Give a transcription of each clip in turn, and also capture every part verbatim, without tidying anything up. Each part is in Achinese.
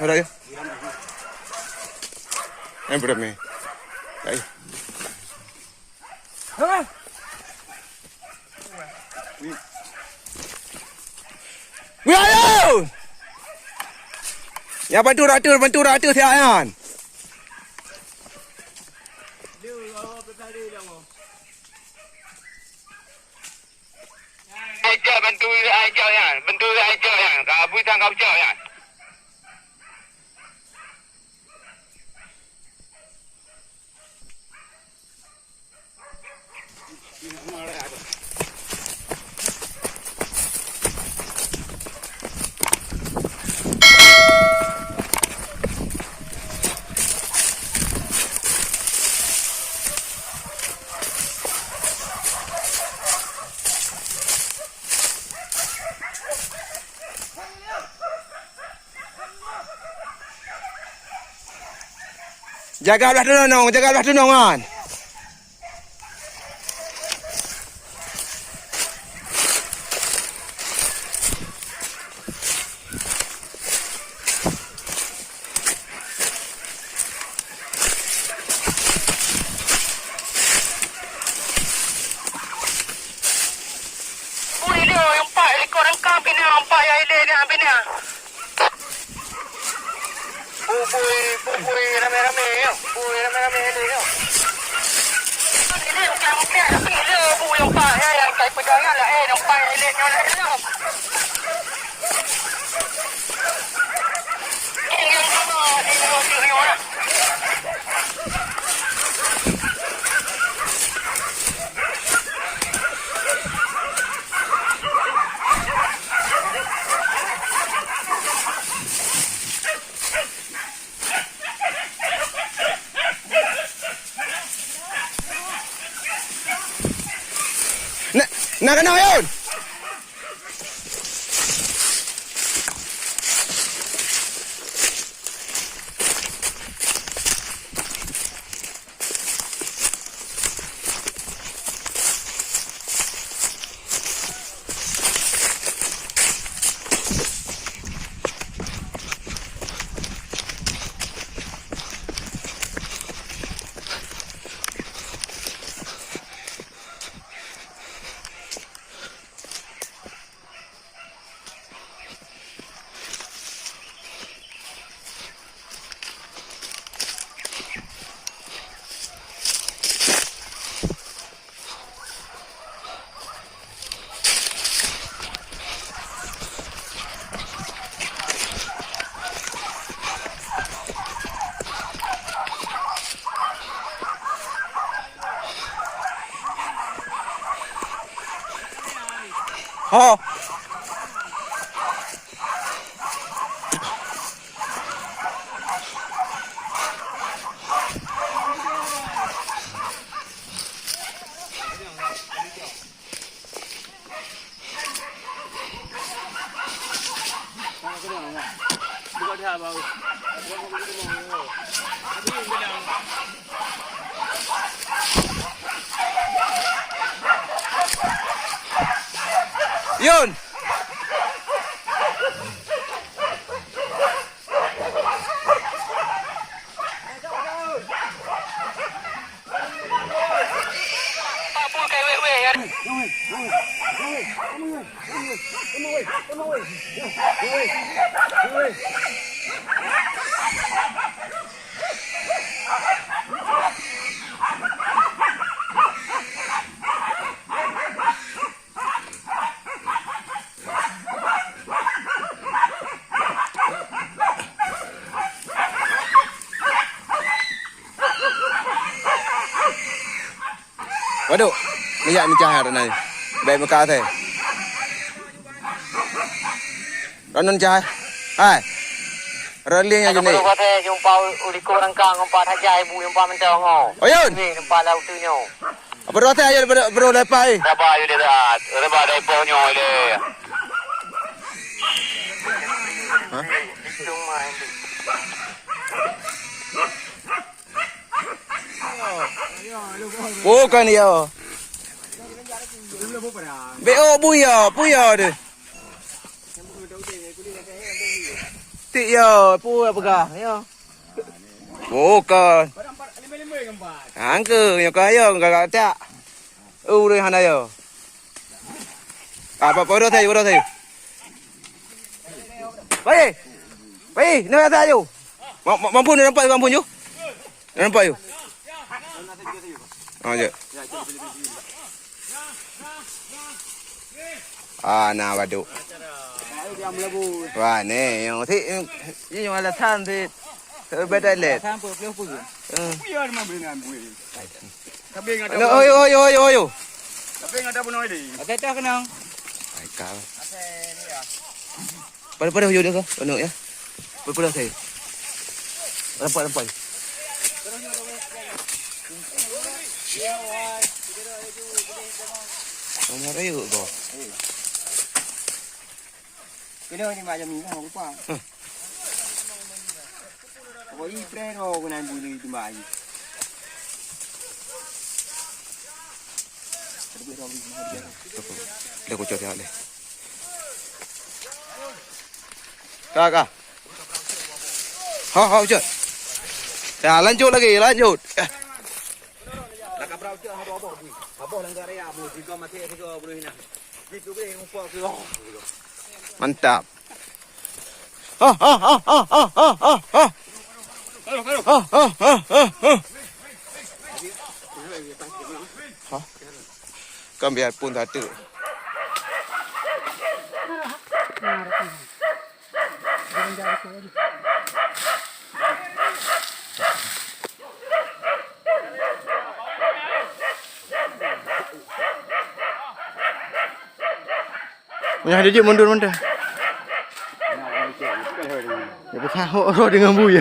Ada ya? Yang berapa ni? Hai. Wih, ayo! Ya, bantu rata, bantu rata siap nyan. Aja bantu aja ya, bantu aja ya. Ka bui tang ka ucap ya. Jaga blah tunong, jaga blah tunong kan. Ui, lé, empat ekor rangkang bina, empat ya ilé ni bina. Bubui, bubui ramé-ramé nyoe. Bubui ramé-ramé ilé nyoe. Ilé bukan, bukan, tapi ilé bu yang empat ya, yang kai pegang ya, lah, eh, yang empat ilé nyoe lah, ilé. Yang sama, ilé nyoe lah. Na, na keunoe, Yun! Ho. Yun! Waduh, minyak meucah dah nai. Baik muka saya. Ranon cah. Hai. Raling aja ni. Baru kata jumpa uliku rangkang empat haja ibu jumpa mentong oh. Oyun. Ni tempat laut tu nyo. Apa rasa aja baru, baru lepai? Sabar aja dia dah. Sabar dah ipoh nyo dia. Hah? Itu main tu. Bukan dia. Beo buya, buya deh. Tik yo, peue peugah yo. Bukan. Hangke nyoe ka yo gagak tak. Ureueng hana yo. Ah, pa, pa, udah saya, udah saya. Baik. Baik, nak saya yo. Ma-, ma-, mampu nak nampak, mampu yo. Nak nampak yo. Ah, je. Ah, na baduk. Wah, ni yang si, ni yang alasan si. Betul lah. Alasan apa? Peue-peue? Eh. Peue nama dengan bui? Tapi ngata. Ayo, ayo, ayo, ayo, ayo. Tapi ngata bunuh ini. Ada tak kenang? Aikal. Pada-pada hujung dia ke? Anak ya. Pada-pada saya. Rapat-rapat. Nomor ayo kau. Kena ni macam ni lah, lupa. Apa ni, pre, kau kena bulu itu, Mbak Ayu. Dah kucur tengok deh. Ka, ka. Ha, ha, ucap. Ya, lanjut lagi, lanjut. Ya. Mantap. Ha, ha, ha, ha, ha, ha, ha. Ha, ha, ha, ha, ha. Ha? Kan biar pun satu. Meunyoe hana jeuet mundur mantong. Ya, beusahok roh deungon bui.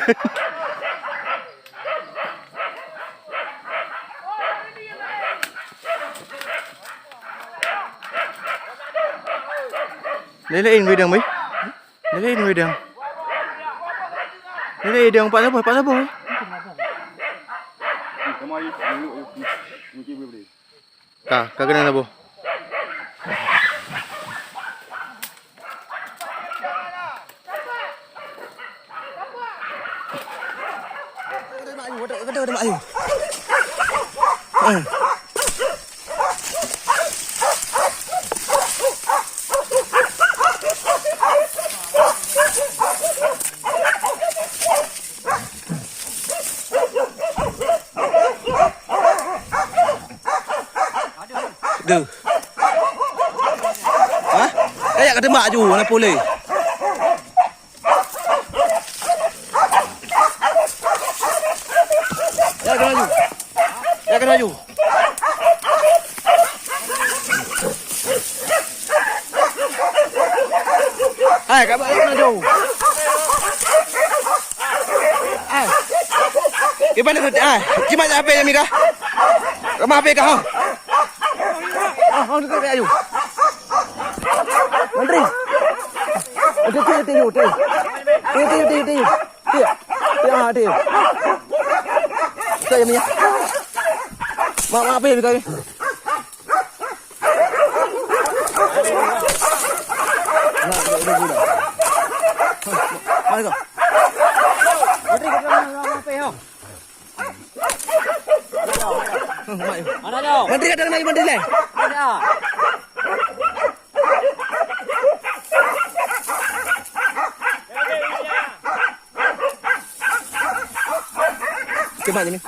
Lain-lain bidang, boy. Lain-lain bidang. Lain-lain bidang, empat saboh, empat saboh, eh. Ka, ka keunong saboh. Deuh. Hah? Kayak ka teumbak aju, hana pulih. Ya, kena aju. Ya, kena aju. Hai, kak bak mana tu? Hai. Gimana tu? Hai, gimana apa yang Mira? Rumah apa kau? Ah, oh, dekat ayu. Menteri. Menteri, menteri, menteri. Menteri, menteri, menteri. Menteri. Menteri, ah, menteri. Saya punya. Mak, mak, apa yang kau? Menteri kata lagi menteri leh. Cuma ni.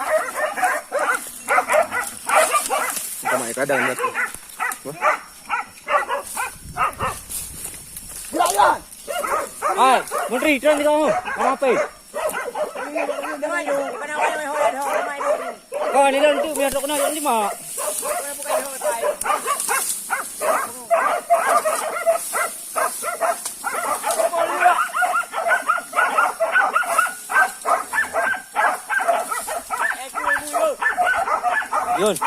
Cuma kadang dia. Hai, menteri, turun kita. Kenapa? Kau ni dah untuk biar tak kena yang lima. Yun.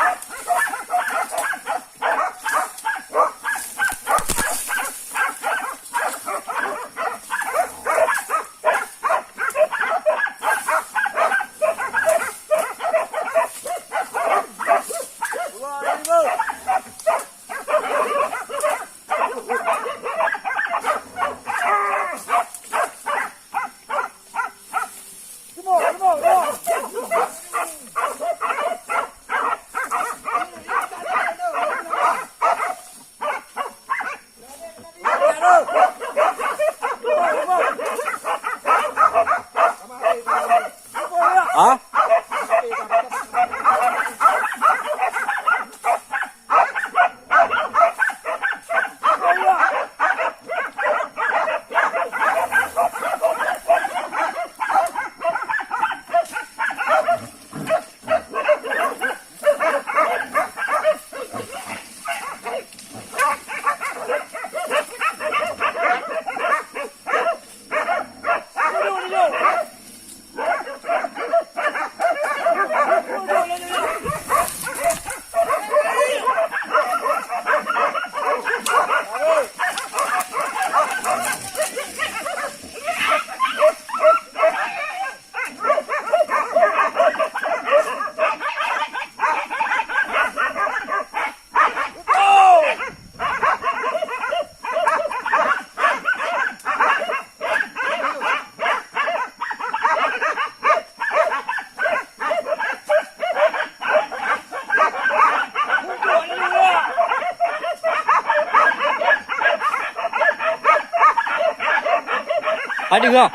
Ada ke?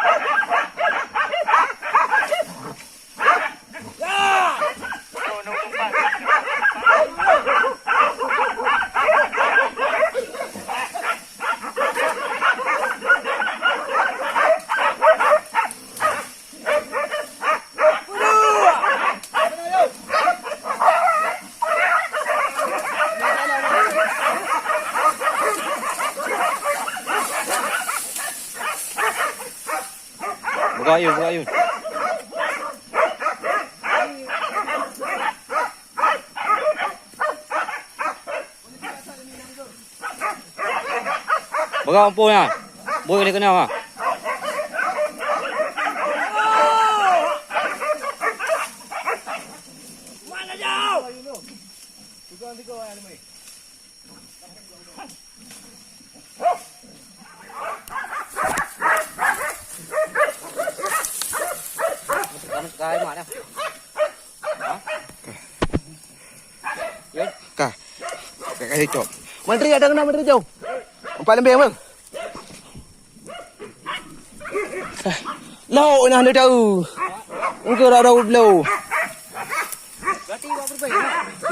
Buka ayun, buka ayun. Peugah umpung nyan. Bui lé keunong ah. Ka. Ka, ka hicop. Menteri ada kena menteri jauh. Empat lembeng bang. Lauk nah dia tahu. Engkau dah tahu belum?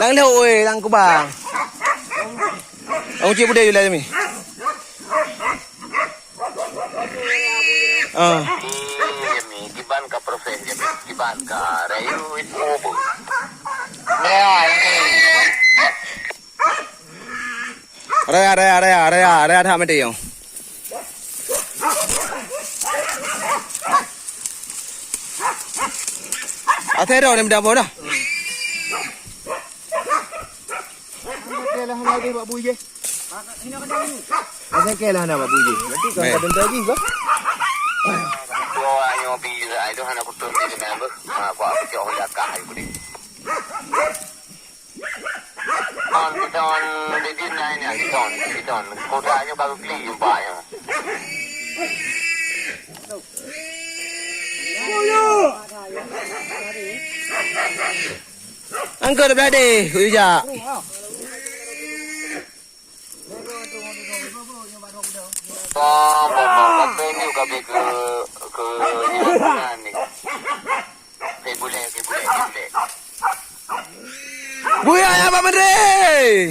Nang lauk oi, nang kubang. Aku cik budaya lah ni. Ah. Kiban ka proses, kiban ka rayu itu. Raya, raya, raya, raya, raya that mati yang. Até dah ni dah dah. Okey lah, hana habéh bak bui jih. Okey lah, hana bak bui jih. Nanti kau Baik. Ada lagi ke? Dua orang yang pergi Israel tu hana kutul di sana tu. Ha, kuat aku cok Honda kah aku ni. On, kita on, dia dia naik ni, kita on, kita on. Kodanya baru beli jumpa ya. Angkat belah deh, ujak. Bom, bom, bom, bom, ini kami ke, ke, ni, ni. Okey, boleh, okey, boleh, okey, boleh. Buya ya, Pak Menteri!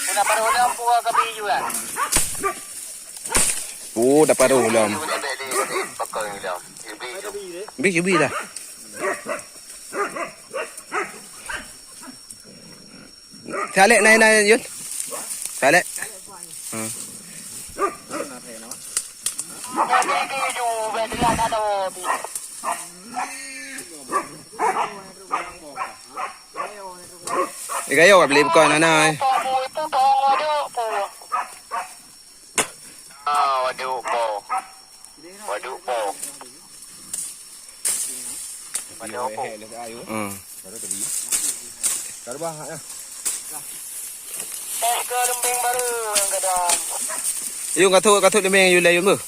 Kenapa ada orang buat kami juga? Oh, dapat ulam. Pakai ulam. Lebih, lebih. Lebih, lebih lah. Salek nai, nai, Yun. Salek. Hmm. Iga yo beli bukan nana. Ah, waduh, po. Waduh, po. Waduh, po. Hmm. Baru tadi. Baru bahak lah. Eh, ke lembing baru yang kadang. Yun, katuk, katuk lembing, Yun, lah, Yun, beuh.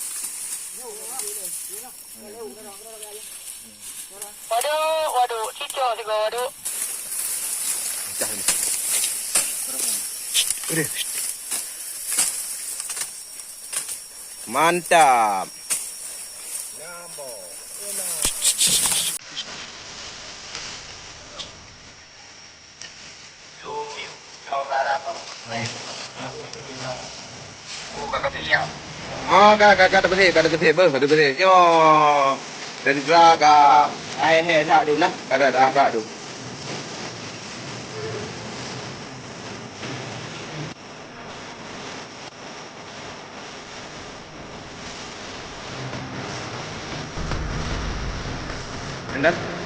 Waduh, waduh, cicak sigoe, waduh. Pecah ni. Aduh. Mantap. Oh, ka, ka, ka, ka teupeusi, ka teupeusi, beuh, ka teupeusi. Yo. Dari dua ka. Hai, hai, tak dulu lah. Ada, ada, ada tu. Anda?